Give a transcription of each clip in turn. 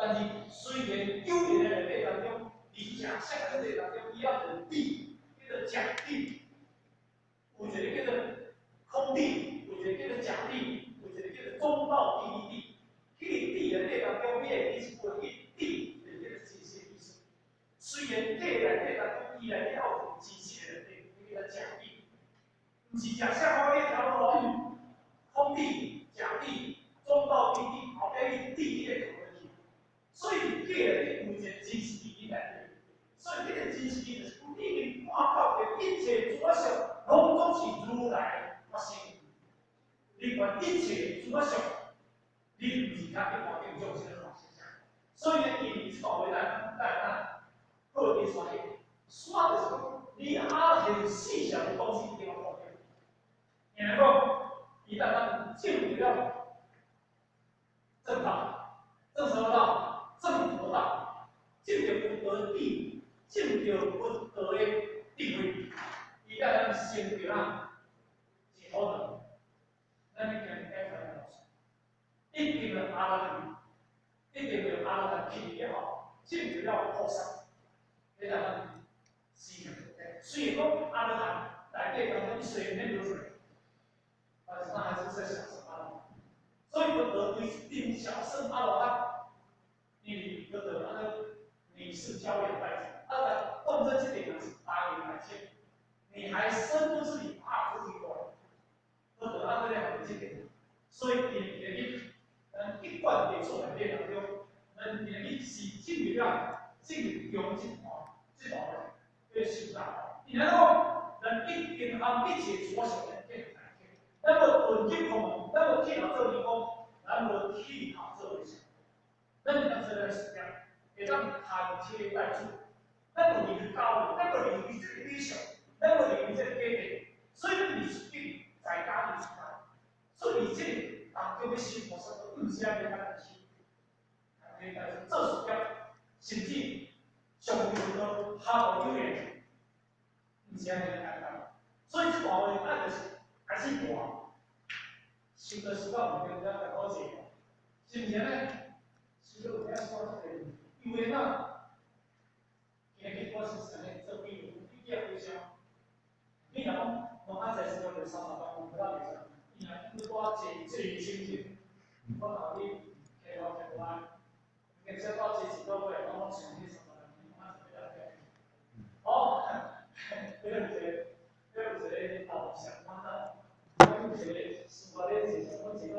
但是雖然有緣的內底當中，佇假相的內底當中，伊猶有諦，叫做假諦，有一个叫做空諦，有一個叫做假諦，有一個叫做中道第一諦。彼個諦的內底當中，你會記一句，諦就是叫做真實的意思。雖然諦內底當中，伊內底猶有真實的內底，叫做假諦，毋是假相我咧條路哦。空諦、假諦、中道第一諦，後壁伊諦伊會藏落去。所以假內底有一個真實義佇內底，所以這個真實義就是講，你已經看透的一切諸相，攏總是如來發生。你觀一切諸相，你毋是較一般見眾生的現象。所以呢，伊這段話來來咱好地山去，山就是講你阿現四相的東西一定要放掉。因為講，一旦咱證得了正道，證什麼道？證佛道，證著佛道的地，證著佛道的智慧，伊才當成就啊解脫的。咱要行解脫的路線，一定要阿羅漢，一定要阿羅漢起了後，證著了菩薩，彼才當生。雖然講阿羅漢內底當中雖然免落水，但是他還是在小乘阿羅漢。所以佛陀對頂小乘阿羅漢，因為佛陀安怎你是教養帶子，啊，但當真這點是大圓滿見，你還生不知你大菩提果，佛陀按怎咧學這點，所以伊會去咱一貫地做內底當中，咱會去是進入了進入中這段這段叫修道。伊若講，咱一定含一切諸相的變來，咱無遁入空門，咱無剃頭做尼公，咱無剃頭做和尚。咱會當做咧事業，會當含車帶住，咱無離去交流，咱無離開這個理想，咱無離開這個假定，所以咱佇出境在家就出來，所以這個當中欲修菩薩道，毋是按呢簡單修，含車帶住做事業，甚至上輩都哈無有緣，毋是按呢簡單。所以這段話咱就是開始大，修到修到毋定了來好者，是毋是按呢？修到有影修到這個，因為哪，今日我是啥呢？做比喻，你寄回聲，你若講攏愛在時陣就30萬，唔到袂使。伊若你拄仔坐坐清淨，我若你摕落摕落來，而且拄坐一個月，我攏想你30萬，你講啊做了哦，這個有一個，這個有一個導向啊，我有一個司法咧坐上，阮一個月，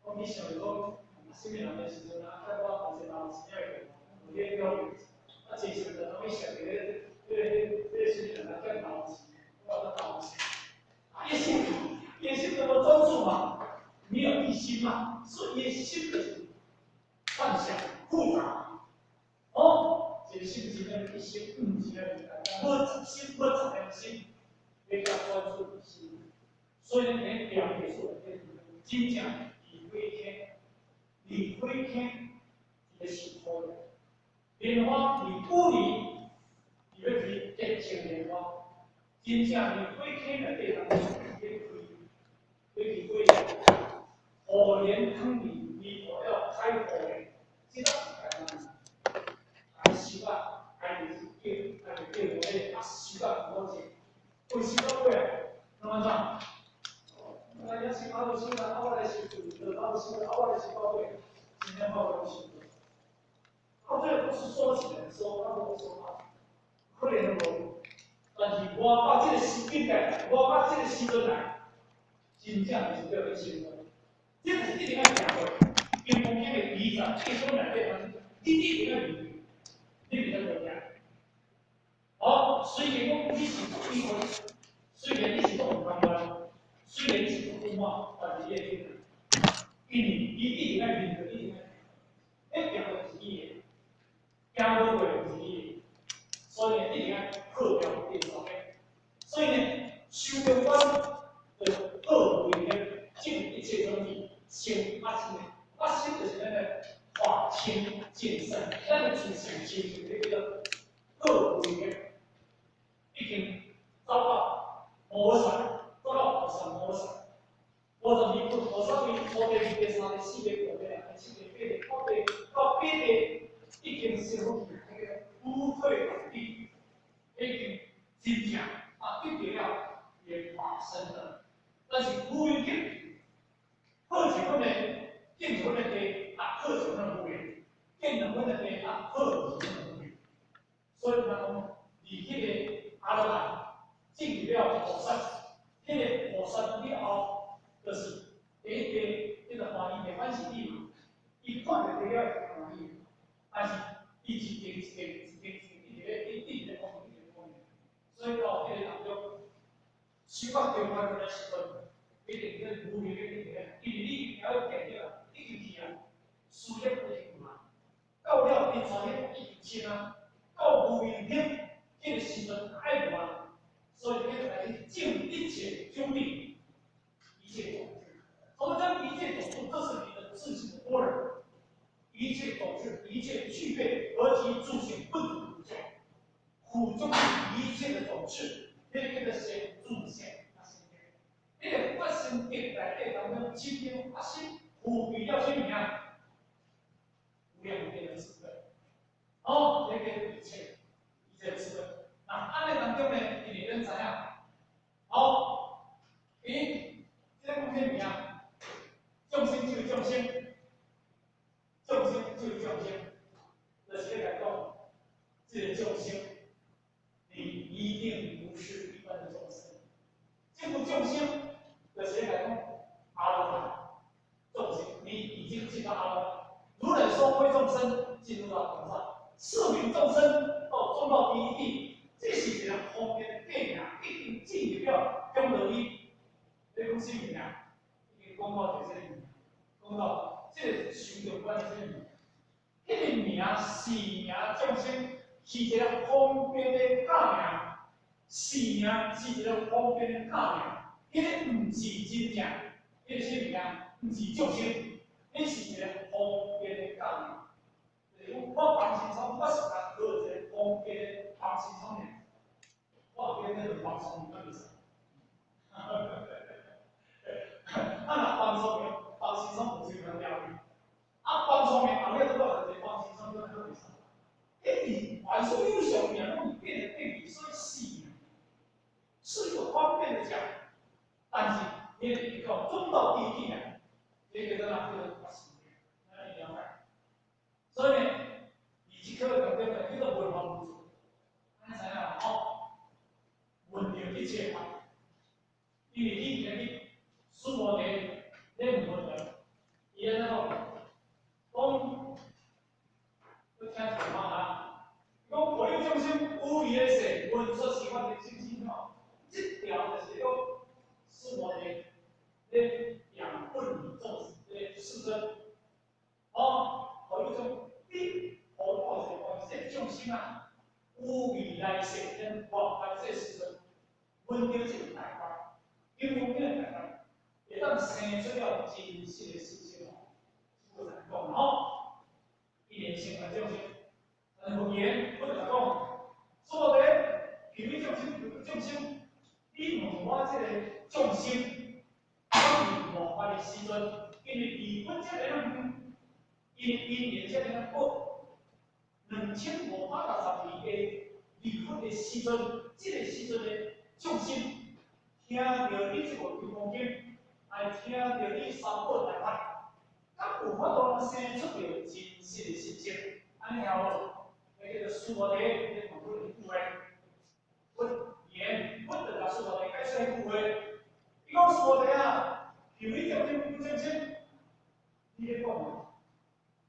講你想著講，啥物人的時陣啊，欠我頭前人錢會無咧了解，啊，坐時陣攏去想著咧，這個啥物人啊欠頭錢，我講頭錢，啊，伊心，伊心都無專注嘛，沒有一心嘛，所以伊心就是幻想複雜。哦，一個心真正一心，毋是按呢簡單，無一心，無雜念心，比較專注心。所以呢，佇念的時陣，真正離火坑，離火坑，佇咧受苦咧。蓮花佇古里，伊欲去結成蓮花，真正佇火坑內底當中，咧開，咧去火，火蓮湯裡，彌陀要開火蓮，這個是簡單。啊，修啊，家己是叫，家己叫我咧，啊，修到好者，會修到尾啊，怎按怎？啊，也修啊，無修啦，啊，我來修就啊，無修，啊，我來修到尾，真正我無修。到最後都是說起來說，啊，無說啊，可能無。但是我到這個時境界，我到這個時陣來，真正就是叫做修。這就是一定愛行過。金剛經的20這本內底，你一定愛面對，你袂使無行。哦，雖然講你是做比喻，雖然你是做唔甘願，雖然你是做不滿，但是你會去，因為你一定愛面對，一定愛，彼行路是你的，行無過毋是你的，所以呢，一定愛破掉你的所以呢，修中觀就破唯念，證一切種智，成阿心的，阿心就是咱的化清淨身，咱的自性清淨，這叫做破唯念，已經走到菩薩，走到菩薩摩薩，菩薩離菩薩離初地、二地、三地、四地、五地、六地、七地、八地、九地、九已經真正啊得著了伊的法身了。但是無明惑，好像阮的見阮的地啊，好像阮的無明，見著阮的地啊，好像阮的無明。所以咱講，佇彼个阿羅漢進入了菩薩，彼个菩薩了後，就是第一地叫做歡喜地反是地嘛，伊看著地了會歡喜，但是伊一間一間一間一間一直咧一直咧講一直咧講，所以到彼个當中，修到中觀的時陣，一定叫無明的一直咧，因為你已經了見了，已經去啊，事業已經有啊，到了第三業已經清啊，到無明惑這个時陣愛無啊，所以叫做來去證一切種智，一切種智。什麼叫一切種智？這是你的自性的般若，一切種智，一切具備，而其自性不住不住，輔助一切的種智，那個叫做先自性發生的。那個發生的內底當中，真正發生，具備了什麼啊？無量無邊的智慧。哦，這個一切，一切智慧。那按呢當中呢，因為咱知影，好，咦，這個講什麼啊？眾生救眾生，眾生救眾生，就是咧來講，這個眾生，你一定不是一般的眾生。這個眾生，就是咧來講，阿羅漢眾生，你已經進到阿羅漢。如來說非眾生進入到菩薩，是名眾生到中道第一義。這是一個方便的假名，已經進入了中道義。你講什麼名？已經講到這個名，講到這個上中觀這個名。彼個名是名眾生，是一個方便的假名，是名是一個方便的假名，彼個毋是真正，彼個啥物件？毋是眾生，彼是一個方便的假名。就是講我放心創，我是共學一個方便的放心創爾。我變做放鬆那意思。啊，若放鬆的，放輕鬆有啥物了去？啊，放鬆的後尾都講一個放輕鬆，都好袂使。彼是凡所有相，名攏是變來變去，所以是是一個方便的講。但是你依靠中道第一義啊，這個叫做叫做發心，咱了解。所以呢，佇這課當中呢，叫做聞法無住，咱知影吼？聞著一切法，因為你今日須菩提咧問佛陀，伊按怎講？講，你聽一下啊，講普利眾生無餘的世，聞說是法的清淨吼，這條就是講須菩提咧仰問眾生，世尊，哦，普利眾，你何講是講這眾生啊，有未來世，咱活來這時陣，聞著這個大法，金剛經的大法，會當生出了真實的事情吼，這個來講吼，一言成萬眾生，但是佛言，佛就講，須菩提，彼眾生，眾生，你問我這個眾生，我佇末法的時陣，因為離佛這個遠，因為因緣這個久，2562個離佛的時陣，這個時陣的眾生，聽著你這部金剛經，愛聽著你三寶大法，敢有法度生出著真實的心性？按呢曉無？那叫做須菩提，你問佛一句話，佛言，佛就共須菩提解釋彼句話。伊講須菩提啊，彼眾生，彼眾生，你咧講啊？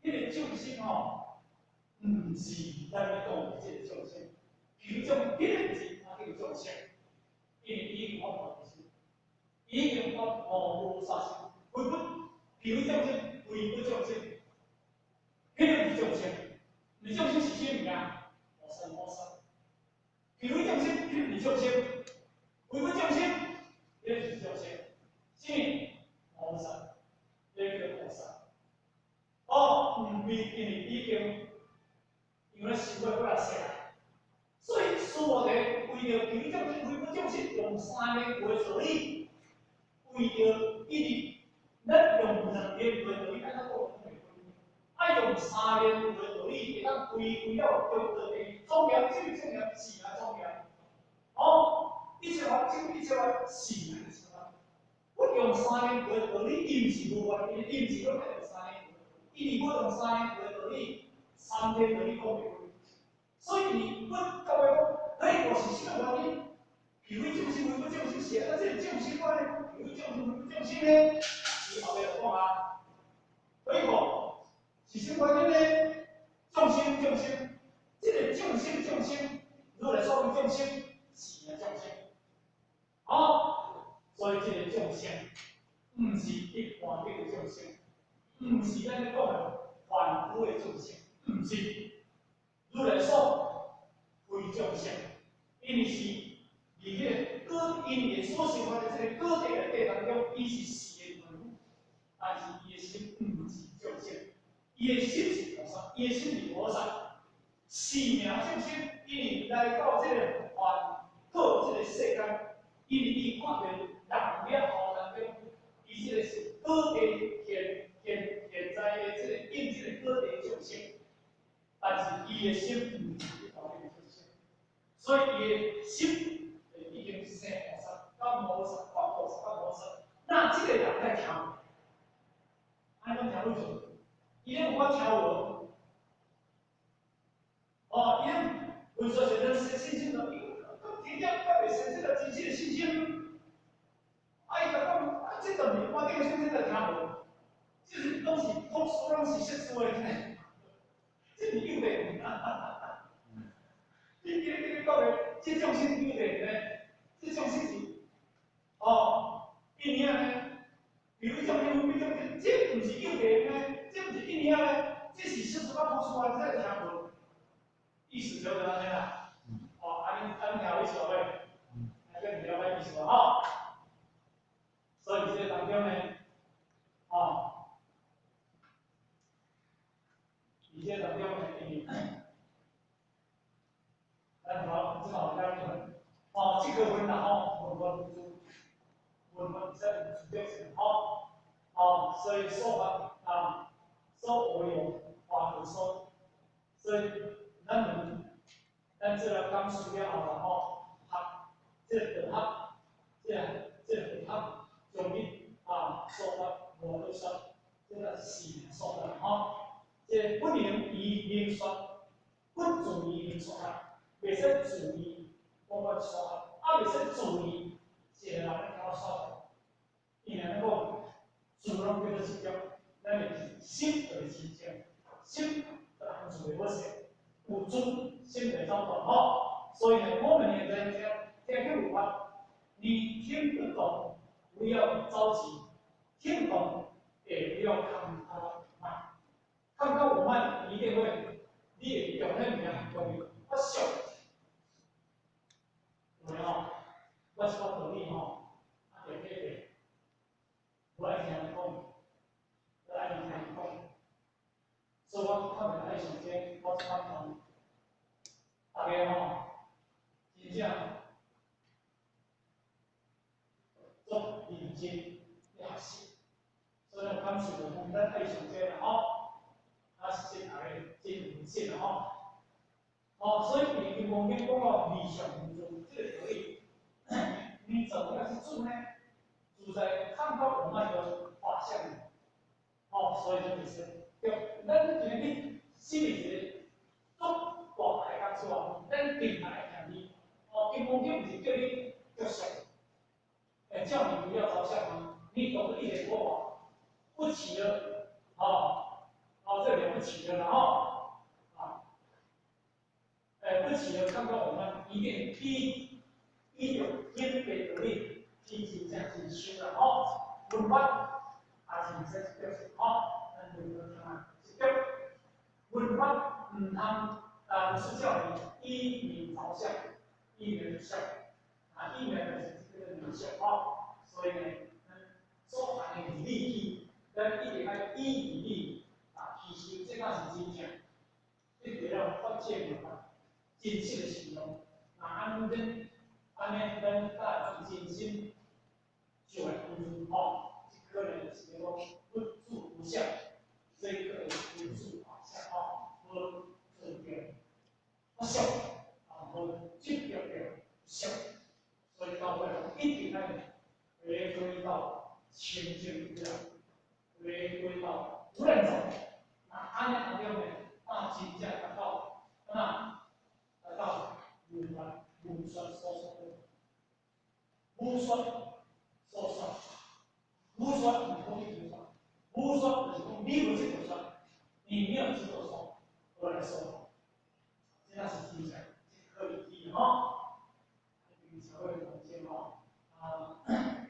彼個眾生吼，毋是咱咧講的這個眾生，彼種彼個毋是，啊叫眾生，因為伊已經發菩提心，已經發無菩薩心，非不彼眾生，非不眾生，彼個毋是眾生，毋是眾生是啥物件？無生無死。彼眾生，彼毋是眾生，非不眾生，彼個是眾生，啥物？菩薩，這個叫菩薩。哦，毋是，因為已經因為修過幾若世，所以須菩提為著彼眾生，非不眾生，用三個話道理，為著一日，咱用兩言話道理，按怎講攏袂開？愛用三言話道理，會當歸歸了中道的莊嚴，這個莊嚴是啊莊嚴。哦，一切法證一切法是名一切法。佛用三年的道理，伊毋是無法，伊毋是講用三年的道理，伊如果用三年的道理，三天道理講袂過。所以伊佛到尾講，彼個是啥物原因？彼非眾生，非不眾生是啊，這個眾生我呢，彼非眾生，非不眾生呢？伊後尾就講啊，彼個是啥物原因呢？眾生眾生，這個眾生眾生，如來所謂眾生是名眾生，哦，所以這個眾生，毋是一般的眾生，毋是咱咧講的凡夫的眾生，毋是。如來所非眾生，因為是佇彼個果，因為所生活的這個果地內底當中，伊是四個凡夫，但是伊的心毋是眾生，伊的心是菩薩，伊的心是菩薩，是名眾生，因為來到這個凡果這個世間，因為伊看著人了後當中，伊這個是果地現現現在的這個應這個果地眾生，但是伊的心毋是一般的眾生，所以伊的心就已經生菩薩、到菩薩、發菩薩、到菩薩。那這個人在聽，按呢講聽愈做，伊咧有法聽無？哦，伊咧為說是咱信心咯，伊講聽了較袂生這個真實的信心。啊，伊就講啊，這都毋是我頂個信心，就聽無？這是攏是樸素，攏是實事的，這是有的。你今日今日講的，這種心有的呢？這種心是哦，因為呢，比如種因為種，這毋是有的呢，這毋是因為呢，這是實事甲樸素啊，這個聽無？意思就按呢啦。哦，按呢按呢聽有意思無？啊，這了解意思無？吼。所以這個當中呢，哦，佇這個當中呢，因為咱好，這嘛有了解。哦，這個分啦吼，聞法無住，聞法會使有住著性吼。哦，所以說法啊，所有用法可說，所以咱們咱這個講師了後啦吼，學這個道學，這個這個道學，將伊啊說法無可說，這個是說法吼。這個不能以明說，不住於明說啊，袂使住於講我說啊，袂使住於一個人咧聽我說。伊若講住攏叫做執著，咱的心就是執著，心就安住的無勢，有住心就會走動吼。所以呢，我們現在聽聽去有法，你聽不懂，不要着急，聽懂也不要看他慢，看到我慢，一定會，你會用那物件容易我笑。有沒有？我這個道理吼，啊，就彼個，無愛聽人講，無愛聽人講，所以我較袂愛上這個，我這擺講，大家吼，真正足認真咧學習，所以我感受就講，咱愛上這啦吼，啊，實際大家真認真啦吼，哦，所以佇金剛經講到離相無住這個道理，你怎麼樣去住呢？住在看到我們的法相裡，哦，所以就是對，咱今日去心裡一個足大的感觸啊，咱定來聽你，哦，金剛經毋是叫你著相，欸，叫你不要著相嗎？你懂得一點佛法，不起了，哦，哦，這了不起了啦吼，啊，欸，不起了，看到我們一定依依著天地道理，真真正真修啦吼，聞法也是毋使執著吼，咱聞法聽啊，執著，聞法毋通啊，不是叫你依名著相，依名著相，啊，依名就是這個名相吼，所以呢，咱所行的義理去，咱一定愛依義理啊去修，這才是真正，得到發展的真實的行動。那按呢，按呢，咱帶著真心就來付出吼，這可能就是講不住無相，這個是不住法相吼，無執著法相，啊，無執著著相。對啦，回歸到無染著，那按呢當中呢，啊，真正達到，啊，達到無法無說所說的，無說所說，無說毋是講你無說，無說就是講你無資格說，你沒有資格說，我來說，這那是真正這可以記吼，社會環境吼，啊。